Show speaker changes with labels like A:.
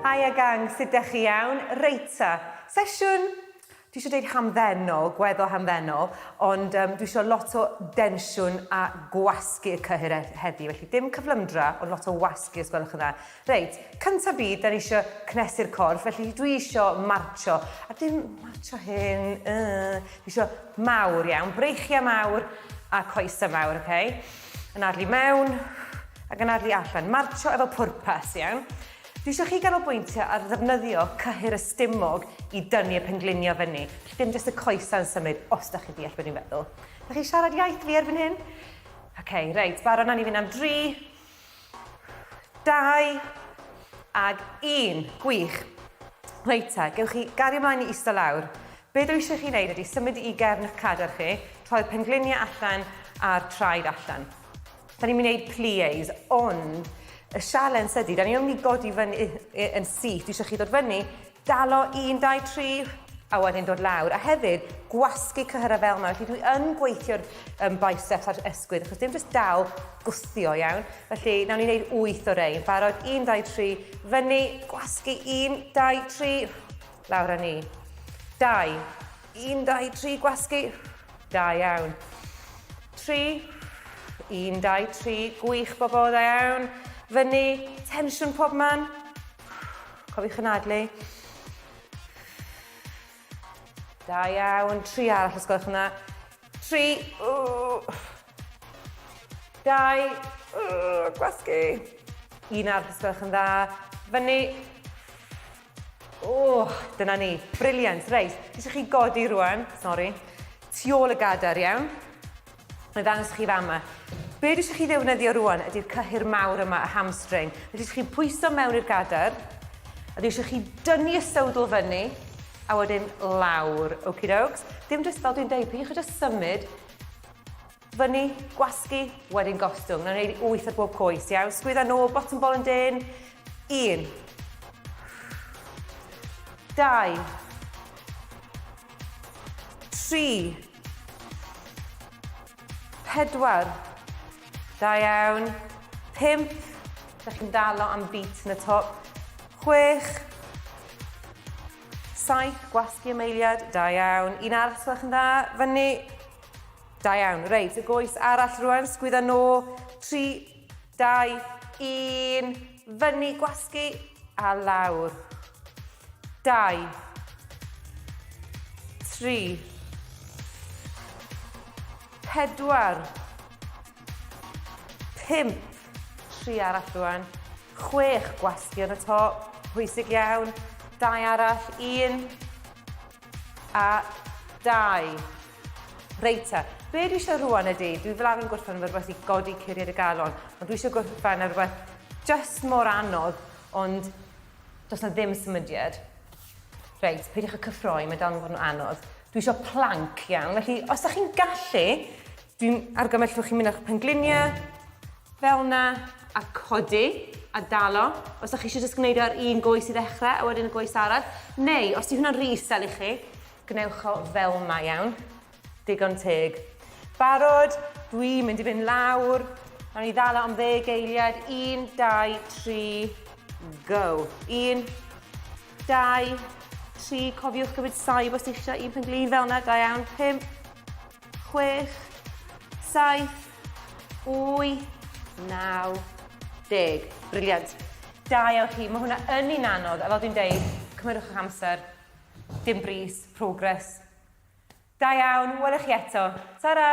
A: Haia gang, sut dych chi iawn? Reit ta, sesiwn, dwi eisiau dweud hamddenol, gweddol hamddenol, ond um, dwi eisiau lot o densiwn a gwasgu y cyhyr e- heddi, felly dim cyflymdra, ond lot o wasgu os gwelwch yn dda. Reit, cyntaf byd, da ni eisiau cnesu'r corff, felly dwi eisiau marcho, a dim marcho hyn, uh, dwi eisiau mawr iawn, breichiau mawr a coesau mawr, oce? Okay? Anadlu mewn ac anadlu allan. Martsio efo pwrpas, iawn? Dwi eisiau chi ganolbwyntio ar ddefnyddio cyhyr y stumog i dynnu y pengliniau fyny. Felly dim jyst y coesau yn symud, os da chi ddeall beth dwi'n feddwl. Da chi siarad iaith fi erbyn hyn? Oce, okay, reit, barod na ni fynd am 3, 2, ag 1. Gwych. Reit ta, gewch chi gario ymlaen i eistedd lawr. Be dwi eisiau chi wneud ydy symud i gefn eich cadair chi, troi'r pengliniau allan a'r traed allan. Da ni'n mynd i wneud pliés, ond y sialens ydy, da ni'n mynd i godi fyny yn syth. Dwi eisiau chi ddod fyny, dalo 1, 2, 3, a wedyn dod lawr. A hefyd, gwasgu cyhyrau fel yma. Felly dwi yn gweithio'r um, biceps a'r ysgwydd, achos dim jyst dal gwthio iawn. Felly, nawn ni wneud 8 o rein. Barod, 1, 2, 3, fyny, gwasgu, 1, 2, 3, Lawr â ni. 2. 1, 2, 3, gwasgu. Da iawn. 3. 1, 2, 3, gwych bobl, da iawn. Fyny, tensiwn pob man. Cofiwch anadlu. Da iawn, 3 arall os gwelwch yn dda. 3, 2, gwasgu. Un arall os gwelwch yn dda. Fyny, O, dyna ni. Brilliant. Reit, eisiau chi godi rwan, sori, tu ôl y gadair, iawn? Na i ddangos chi fama. Be dwi eisiau chi ddefnyddio rwan ydy'r cyhyr mawr yma, y hamstring. Dwi eisiau chi pwyso mewn i'r gadair, a dwi eisiau chi dynnu y sowdl fyny, a wedyn lawr, okie dokes. Dim jyst fel dwi'n deud, peidiwch â jyst symud, Fyny, gwasgu, wedyn gostwng. Nawn ni wneud wyth ar bob coes, iawn? Sgwydda nôl, bottom bol yn dyn. Un. Dau. Tri. Pedwar. Da iawn. Pump. Da chi'n dalo am beat yn y top. Chwech. Saith. Gwasgu ymheiliad. Da iawn. Un arall, os gwelwch yn dda. Fyny. Da iawn. Reit, y goes arall rwan, sgwydda nôl. 3, 2, 1. Fyny, gwasgu, a lawr. 2, 3, 4, 5, 3 arall rwan. 6, gwasgu yn y top, pwysig iawn. 2 arall, 1, a 2. Reit ta, be dwi eisiau rwan ydy, dwi fel arfer yn gorffen efo rhywbeth i godi curiad y galon, ond dwi eisiau gorffen ar rhywbeth just mor anodd, ond does na ddim symudiad. Reit, peidiwch â cyffroi, mae dal yn fod yn anodd. Dwi eisiau plank iawn, felly os ydych chi'n gallu, dwi'n argymell bod chi'n mynd â'ch pengliniau, fel na, a codi, a dalo. Os ydych chi eisiau jyst gwneud o ar un goes i ddechrau, a wedyn y goes arall. Neu, os di hwnna'n rhy isel i chi, Gwnewch o fel 'ma, iawn? Digon teg. Barod? Dwi'n mynd i fynd lawr. Nawn ni ddala am ddeg eiliad. Un, dau, tri, go. Un, dau, tri. Cofiwch gymryd saib os ti eisiau. Un pen glin fel yna. Da iawn. Pump, chwech, saith, wyth, naw, deg. Briliant. Da iawn chi. Mae hwnna yn un anodd. A fel dwi'n deud, cymerwch eich amser. Dim brys, progress. Da iawn, welwch chi eto. Ta-ra!